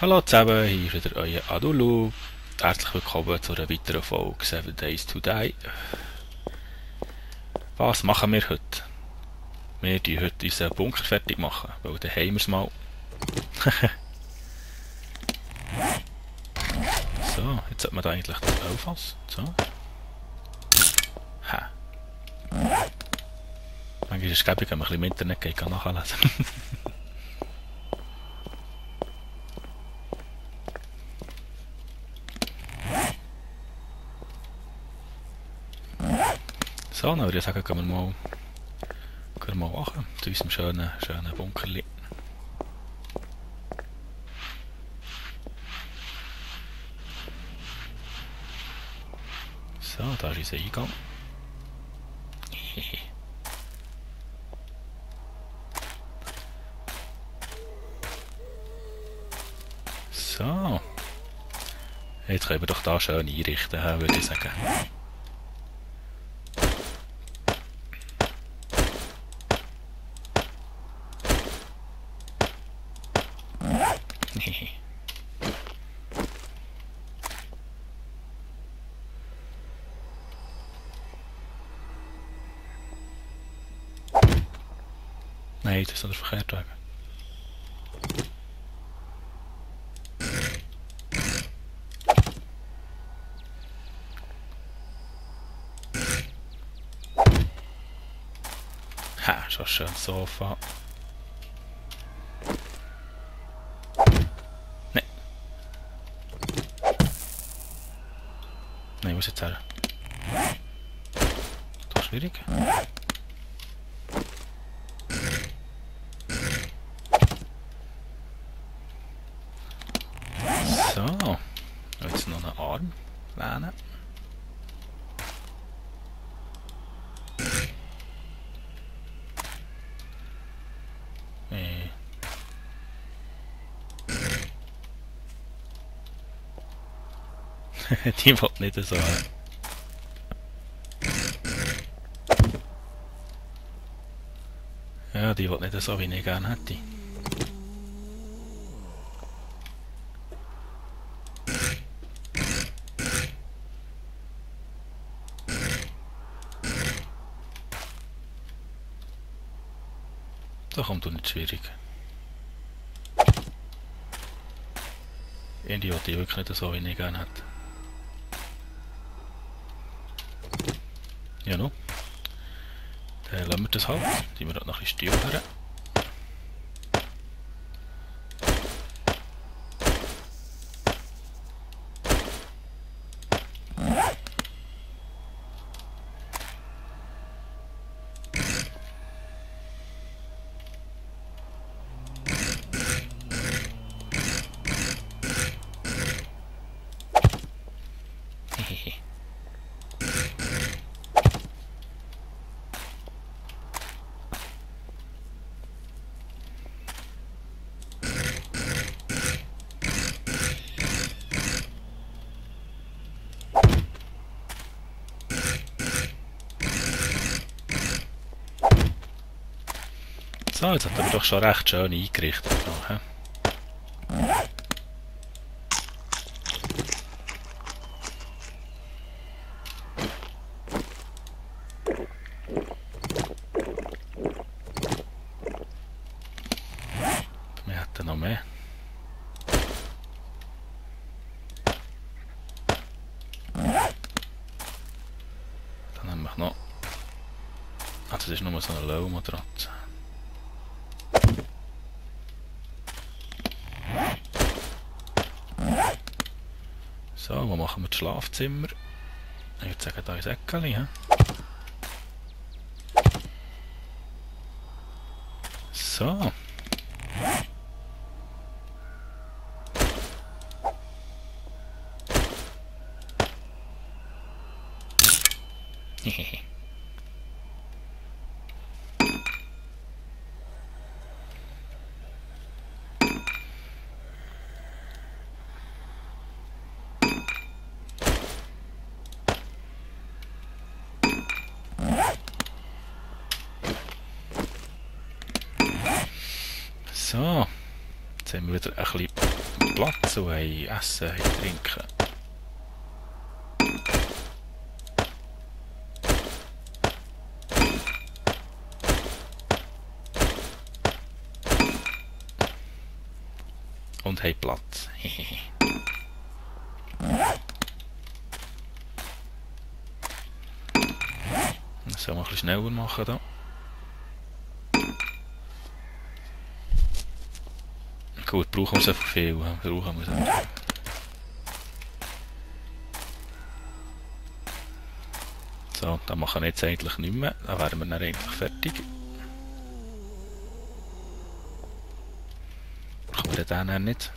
Hallo zusammen, hier ist wieder euer Adulu. Herzlich willkommen zu einer weiteren Folge 7 Days to Die. Was machen wir heute? Wir machen heute unseren Bunker fertig machen, weil dann haben wir es mal. So, jetzt sollte man da eigentlich das Ölfass. So. Ha. Manchmal ist es gäbig, wenn man ein bisschen im Internet geht, kann nachlesen. So, dann würde ich sagen, gehen wir mal machen zu unserem schönen Bunkerli. So, da ist unser Eingang. So. Jetzt können wir doch da schön einrichten, würde ich sagen. Nein, das ist der verkehrte Weg. Ha, schon schön Sofa. Nein. Nein, wo ist jetzt her? Doch schwierig. So. Jetzt noch einen Arm wählen. Die will nicht so. Ja, die will nicht so, wie ich gerne hätte. Da kommt doch nicht schwierig. Irgendwie will die wirklich nicht so, wie ich gerne hätte. Ja, no. Dann lassen wir das halt. Die wir dort noch ein bisschen Stil her. So, jetzt hat er doch schon recht schön eingerichtet. Da, wir hätten noch mehr. Dann haben wir noch. Ah, das ist nur so eine Low-Matratze. So, wo machen wir das Schlafzimmer? Ich würde sagen, da ist Eckeli. So. So. Jetzt haben wir wieder ein bisschen Platz und haben Essen, haben Trinken. Und haben Platz. Das soll man ein bisschen schneller machen da. Gut, brauchen wir so viel. Brauchen wir so. So, dann machen wir jetzt eigentlich nicht mehr. Dann wären wir dann eigentlich fertig. Brauchen wir den dann nicht.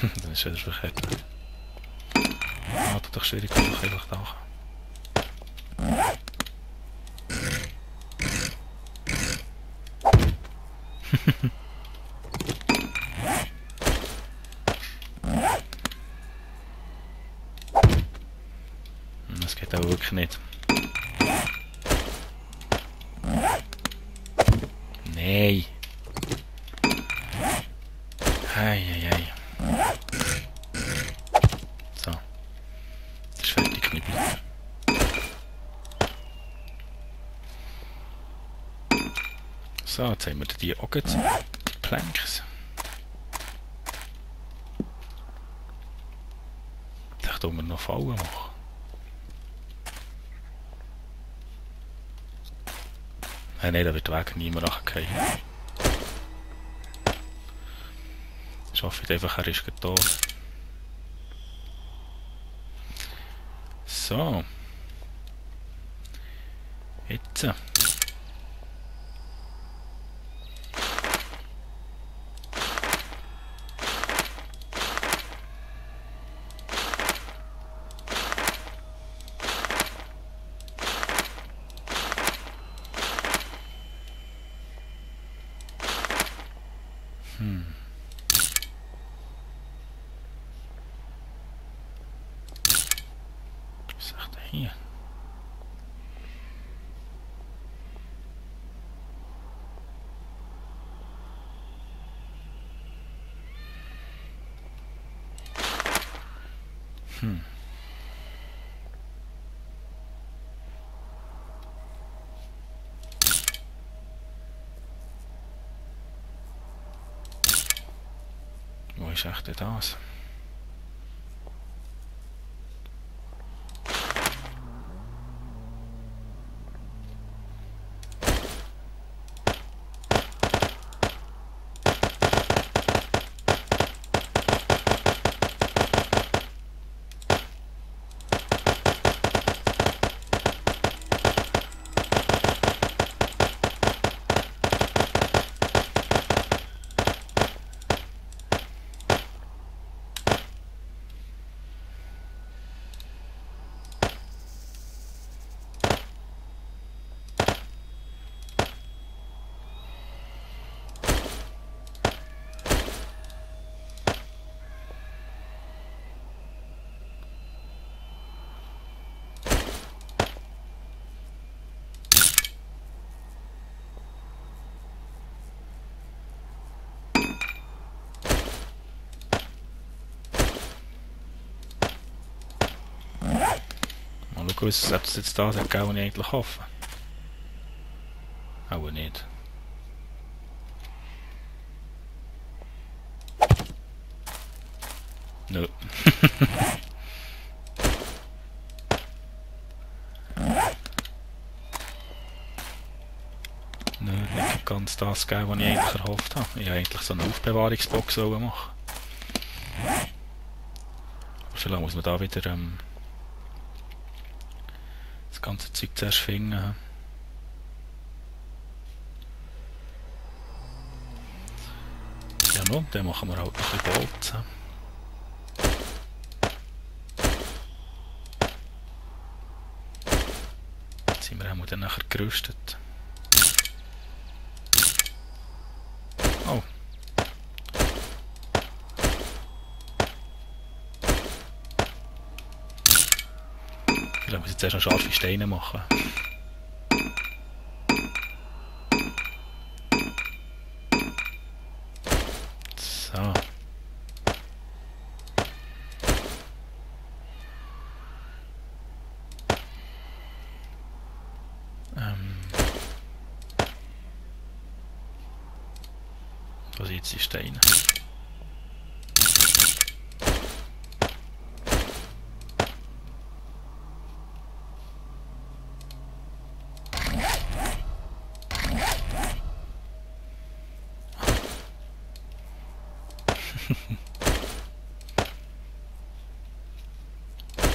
Dann ist wieder verkehrt. Ah, das ist doch schwierig, kann ich einfach da. Das geht auch wirklich nicht. Nein. Eieiei. So. Das ist fertig, Knüppel. So, jetzt haben wir die Augen, die Planks. Da tun wir noch Fallen machen. Nein, da wird der Weg niemand nachgehen. Ich hoffe einfach, er ist da. So. Jetzt. Was sagt er hier? Wo ist echt das? Mal schauen, ob es jetzt das hat, was ich eigentlich hoffe. Auch nicht. Nö. Nö, nicht ganz das gegeben, was ich eigentlich erhofft habe. Ich wollte eigentlich so eine Aufbewahrungsbox machen. Aber vielleicht muss man da wieder das ganze Zeug zuerst finden. Ja, nun, dann machen wir halt noch ein bisschen Bolzen. Jetzt sind wir dann nachher gerüstet. Oh. Vielleicht muss ich jetzt erst noch scharfe Steine machen. So. Wo sind jetzt die Steine?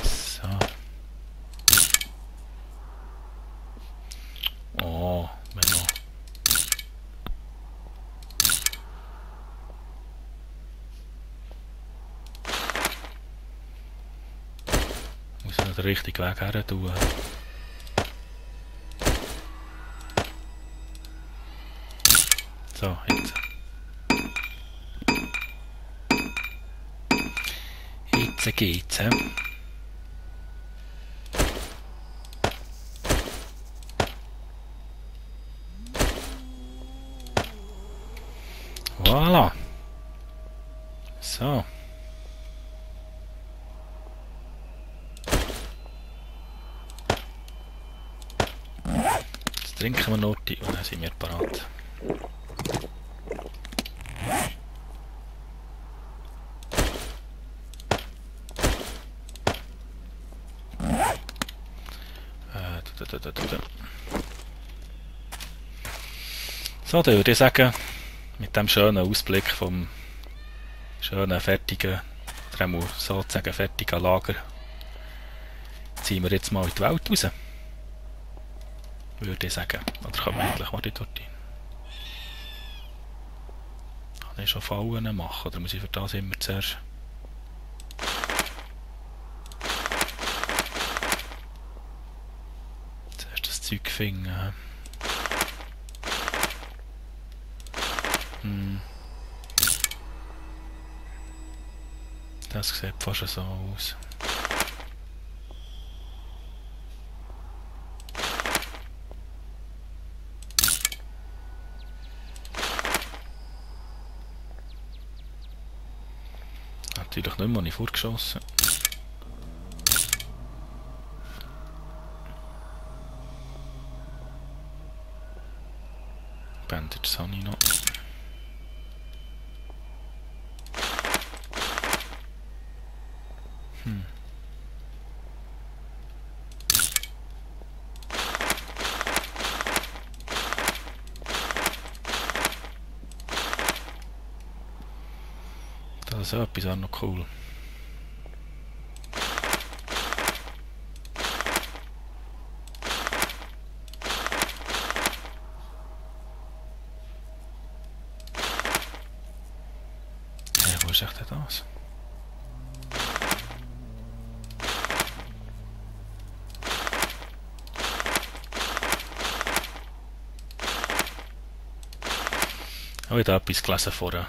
So. Oh, Menno. Muss ich noch den richtigen Weg her tun. So, jetzt. Jetzt geht's, hä? Voilà. So. Jetzt trinken wir noch die und dann sind wir parat. So, dann würde ich sagen, mit dem schönen Ausblick vom schönen, fertigen, oder sozusagen fertigen Lager, ziehen wir jetzt mal in die Welt raus. Würde ich sagen. Oder kann man endlich mal dort hin? Kann ich schon Fallen machen, oder muss ich für das immer zuerst... das Zeug finden? Das sieht fast so aus. Natürlich nicht mehr, habe ich vorgeschossen. Bandage habe ich noch. Das ist etwas auch noch cool. Ja, wo ist echt das? Habe ich da etwas gelesen vorher?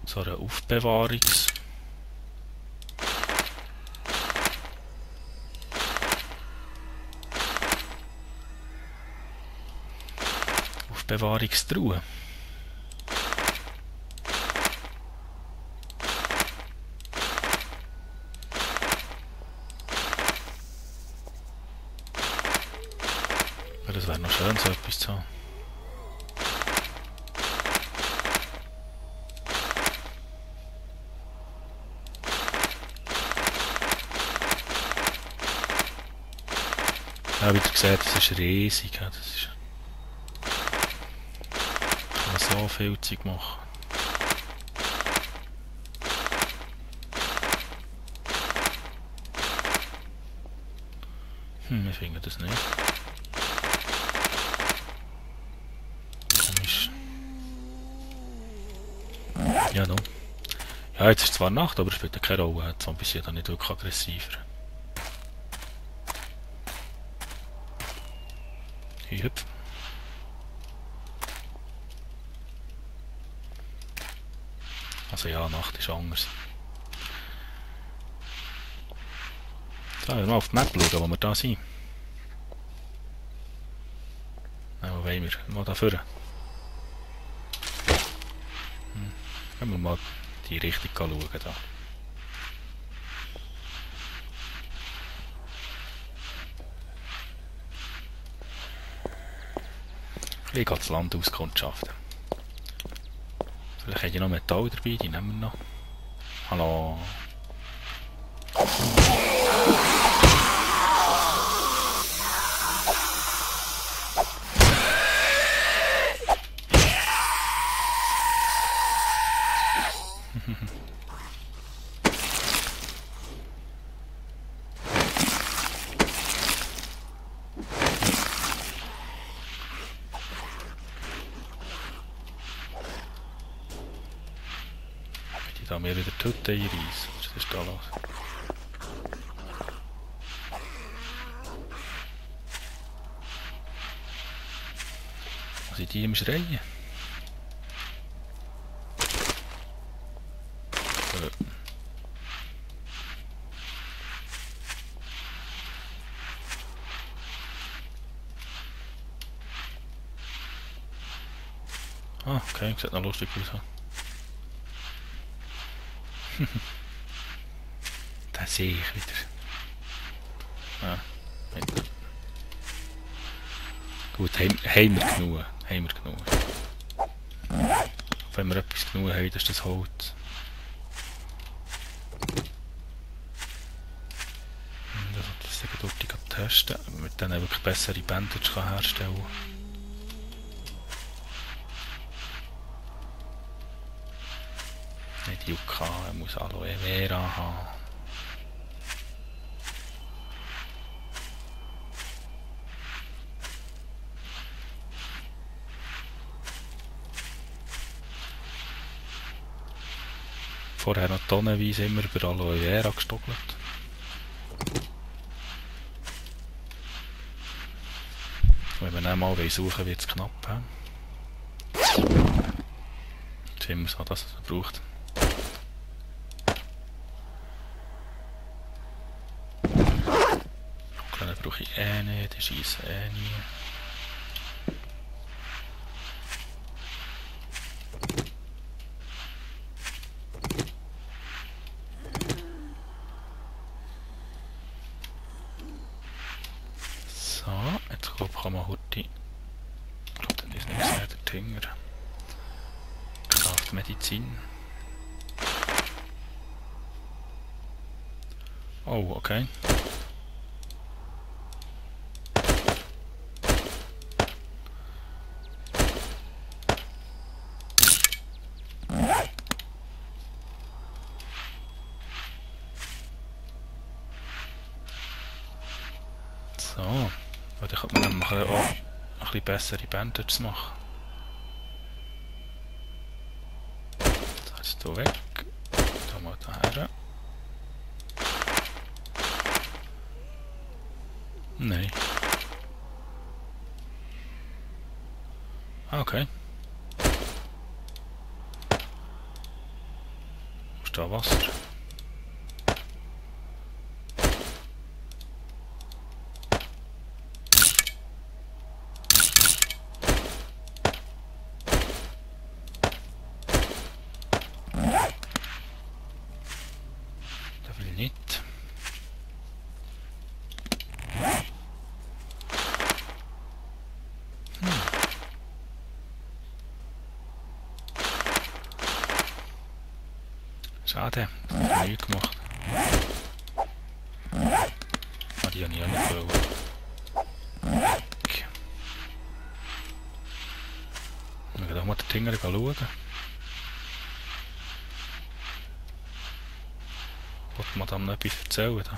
So eine Aufbewahrungstruhe. Das wäre noch schön, so etwas zu haben. Ja, wie ihr seht, das ist riesig. Das ist, kann man so viel Zeug machen. Wir finden das nicht. Komisch. Ja, no. Ja, jetzt ist zwar Nacht, aber es spielt ja keine Rolle. Die Zombies sind dann nicht wirklich aggressiver. Hüpf. Also ja, Nacht ist anders. So, mal auf die Map schauen, wo wir da sind. Nein, wo wollen wir? Mal da vorne. Gehen wir mal die Richtung schauen. Da. Ich gehe das Land auskundschaften. Vielleicht habe ich noch Metall dabei, die nehmen wir noch. Hallo. Die da mir wieder die Hütte einreissen. Was ist da los? Was sind die im Schreien? Ah, okay, sieht noch lustig aus. Da sehe ich wieder. Ah, wieder. Gut, haben wir genug. Haben wir genug. Wenn wir etwas genug haben, ist das Holz. Das sollte ich dort testen, damit man dann wirklich bessere Bandage herstellen kann. Nicht Yucca, er muss Aloe Vera haben. Vorher noch tonnenweise immer über Aloe Vera gestockelt. Wenn wir dann mal suchen, wird es knapp. Jetzt haben wir so, dass es braucht. Dann brauche ich nicht, die schießen nie. So, jetzt kann man heute. Ich glaube, dann ist nicht sehr der Dünger. Kraftmedizin. Oh, okay. So, dann könnte man nämlich auch ein bisschen bessere Bandages machen. So, jetzt hier weg. Da mal daher. Nein. Ah, okay. Wo ist da Wasser? Da will ich nicht. Schade, das habe ich nicht gemacht. Ah, die habe ich auch nicht wollen. Okay. Wir gehen auch mal den Tinger schauen. Wollte man dann noch etwas erzählen? Da?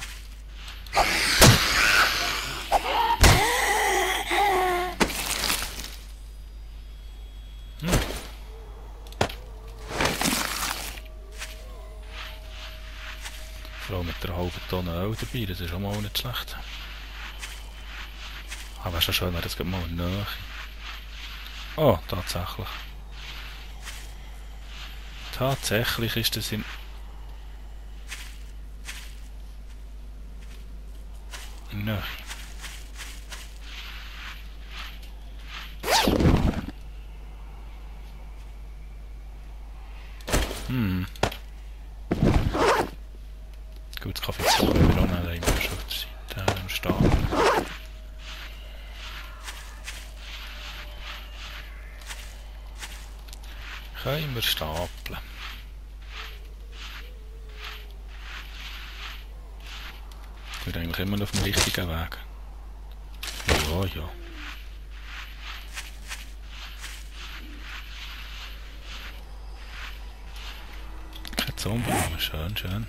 Vor allem mit einer halben Tonne Öl dabei, das ist schon mal nicht schlecht. Aber wäre schon schön, wenn das mal näher. Oh, tatsächlich. Tatsächlich ist das in... Nähe. Gut, das Kaffee ist auch wieder ohne, da immer schon auf der Seite am Stapel. Können wir stapeln. Ich bin eigentlich immer noch auf dem richtigen Weg. Ja, ja. Kein Zombie, aber schön, schön.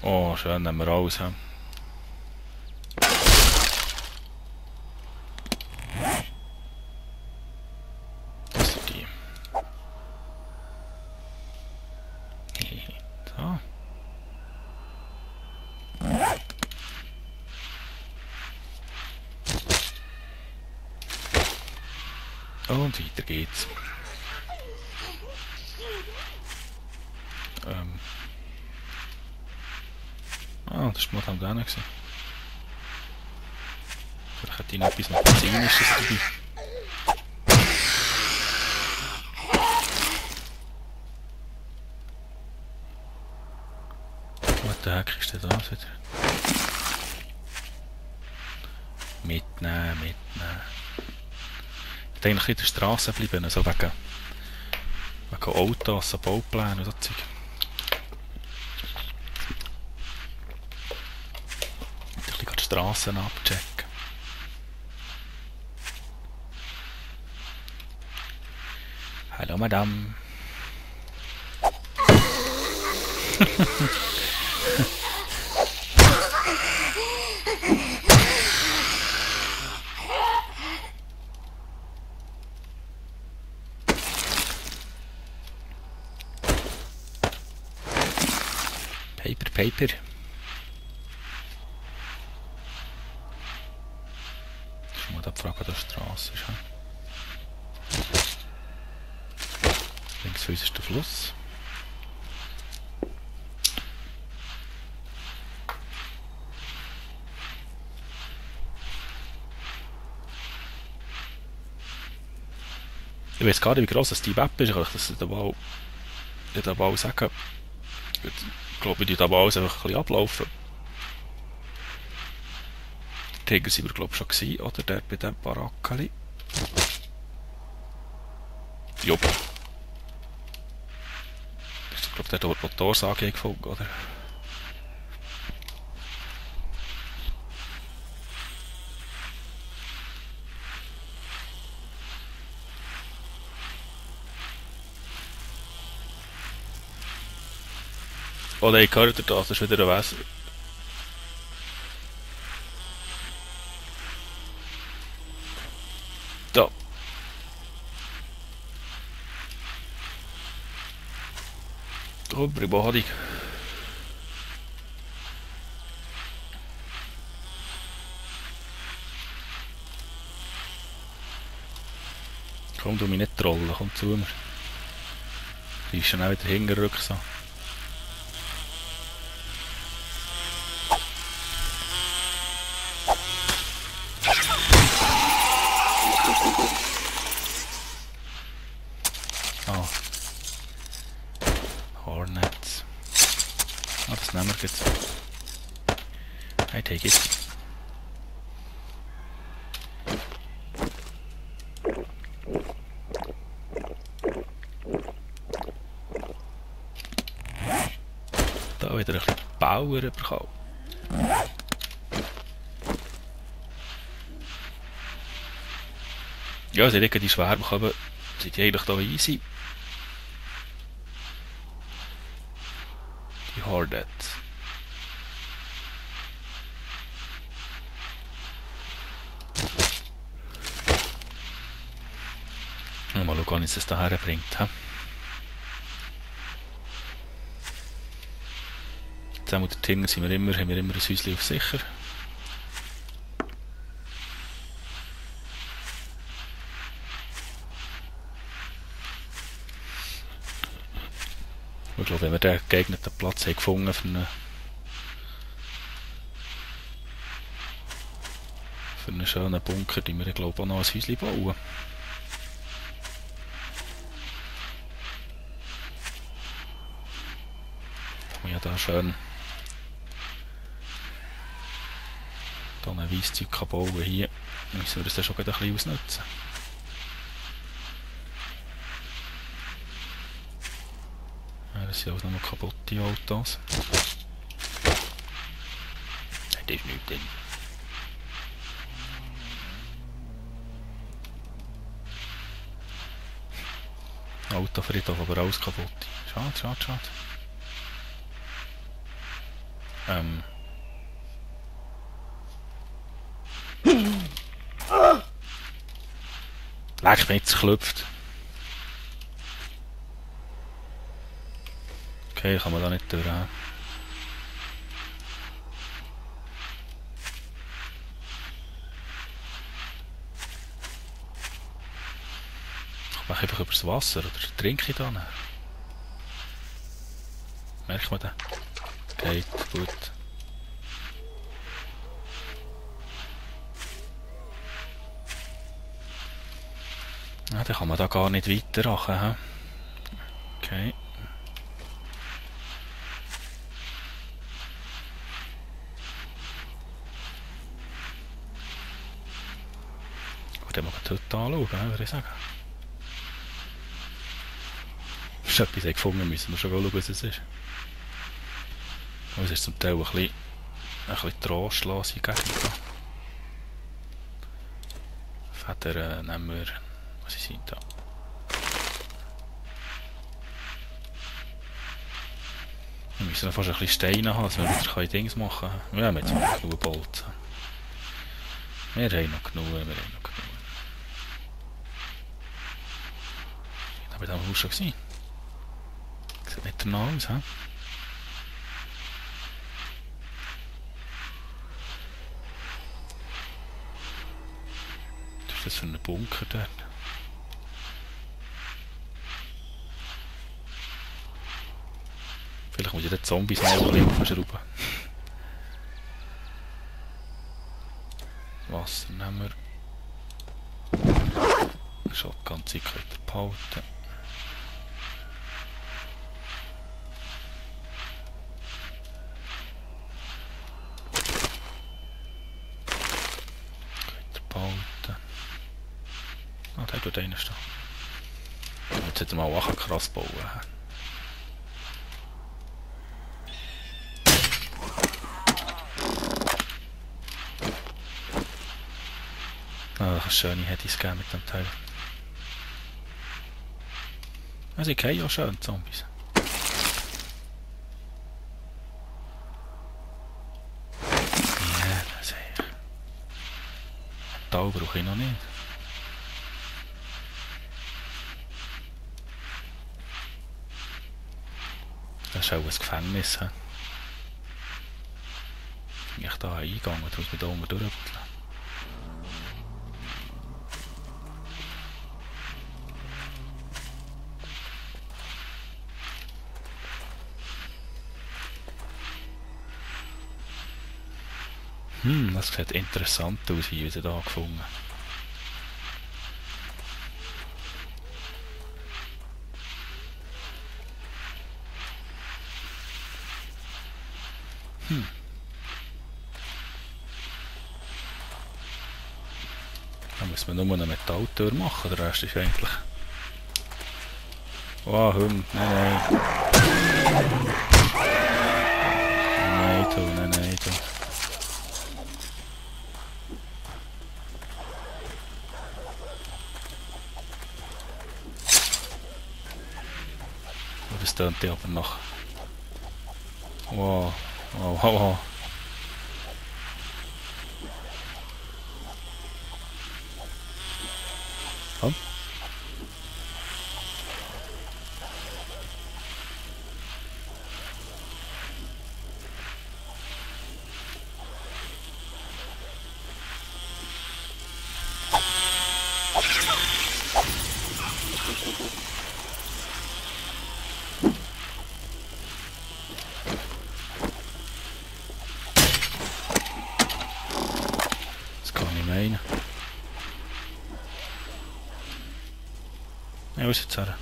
Oh, schön, nehmen wir alles. He? Das sind die. So. Und weiter geht's. Ah, das war mal da gewesen. Vielleicht hat die noch etwas Medizinisches dabei. Was der Heck ist denn das wieder? Mitnehmen, mitnehmen. Ich hätte eigentlich in der Straße bleiben, also wegen Autos, so Baupläne und so Zeug. Ich kann die Straßen abchecken. Hallo Madame. Paper, Paper. Das ist mal die Frage an der Straße. Links von uns ist der Fluss. Ich weiß gar nicht, wie gross die Map ist. Ich kann das mal sagen. Ich glaube, ich würde alles einfach ein bisschen ablaufen. Der Tiger sind wir, glaube ich, schon gewesen, oder? Der bei dem Barackeli. Jupp. Das ist, glaube ich, der dort Motorsage gefunden, oder? Oh nein, gehört ihr das? Das ist wieder ein Wesen. Da. Überbordung. Komm, du mich nicht trollen, komm zu mir. Du bist schon auch wieder hingerückt so. Oh. Hornets. Ah, das nehmen wir jetzt. I take it. Da wieder ein bisschen Power bekommen. Ja, sie liegen die schwer bekommen, sind die eigentlich hier easy. Die Hornet. Mal schauen, wie uns das hierher bringt. Zusammen mit den Tingern haben wir immer ein Häuschen auf sicher. Ich glaube, wenn wir den geeigneten Platz haben gefunden für einen schönen Bunker, die wir, glaube ich, auch noch ein Häuschen bauen. Ja, da schön da ein Weisszeug bauen hier, müssen wir das dann schon ein bisschen ausnutzen. Ja, das sind auch noch kaputte Autos. Da ist nichts drin. Autofriedhof, aber alles kaputt. Schade, schade, schade. Leck mich, jetzt klopft. Okay, kann man da nicht durch. Ich mache einfach übers Wasser oder trinke ich da nicht? Merkt man das? Geht, gut. Ja, dann kann man da gar nicht weitermachen. He? Okay. Dann mal heute anschauen, würde ich sagen. Das ist etwas gefunden, müssen wir schon schauen, was es ist. Es ist zum Teil ein bisschen trostlose Gegend. Federn nehmen wir. Was sind da? Wir müssen fast ein bisschen Steine haben, dass wir wieder Dings machen können. Wir haben jetzt noch genug Bolzen. Wir haben noch genug. Aber das war schon gewesen. Sieht nicht danach aus, hä? Was ist das für ein Bunker dort? Vielleicht muss ich den Zombies noch ein bisschen aufschrauben. Wasser nehmen wir. Shotgun-Zeug könnt ihr behalten. Ah, da tut einer stehen. Jetzt hätten wir mal auch krass bauen. Ah, das schöne hätte ich es gerne mit dem Teil. Also ich kenne ja schön Zombies. Ja, das sehe ich. Da brauche ich noch nicht. Das ist auch ein Gefängnis. Bin ich da eingegangen, jetzt muss ich da oben durchrütteln. Das sieht interessant aus, wie wir da gefunden. Da muss man nur eine Metalltür machen, der Rest ist eigentlich... Oh, Hund, nein. Nein, du. Das tönt ja aber noch. Wow. Komm. ich meine. Ja, wo ist jetzt her?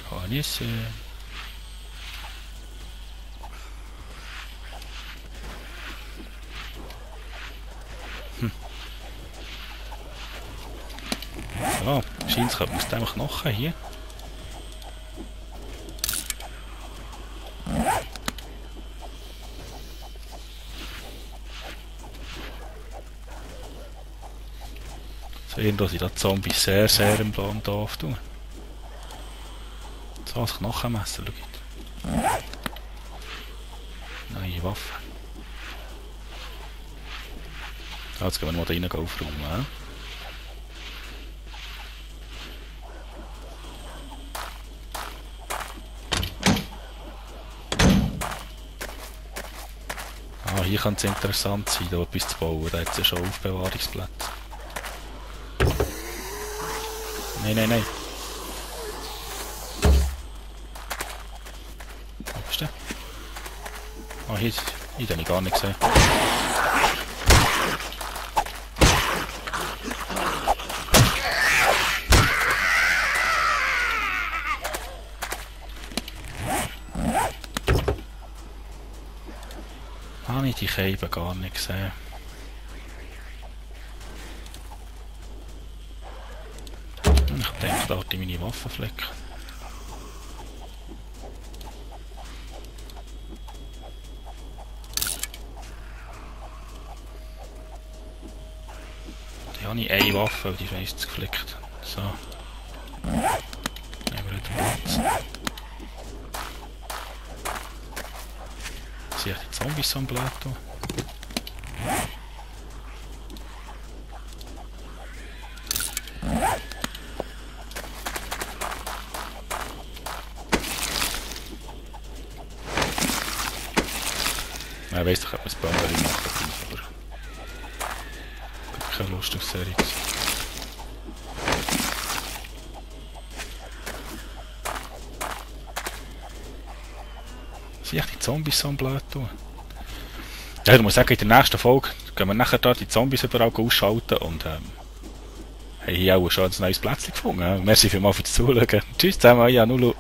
Kann ich sehen. So, scheint es könnte man aus dem Knochen hier. So, irgendwo sind da Zombies sehr, sehr im blauen Dorf tun. So, das Knochenmesser, schau jetzt. Neue Waffe. So, jetzt gehen wir mal da rein aufräumen. Ja? Ah, hier könnte es interessant sein, da etwas zu bauen. Da hat es ja schon Aufbewahrungsplätze. Nein, nein, nein. Wo bist du? Ah, hier habe ich gar nicht gesehen. Habe ich die Scheibe gar nicht gesehen. Ich denke, da hat meine Waffenflecken. Die habe ich eine Waffe, weil die ist meistens geflickt. So. Nehmen wir den Platz. Sind die Zombies so am blöd? Ich weiss, ich hätte mir ein Bäumchen machen, aber ich habe keine Lust auf Serie. Sind die Zombies so blöd? Ja, ich muss sagen, in der nächsten Folge gehen wir nachher da die Zombies überall ausschalten und haben hier auch schon ein neues Plätzchen gefunden. Merci vielmals fürs Zuschauen. Tschüss zusammen, ja, Nulu.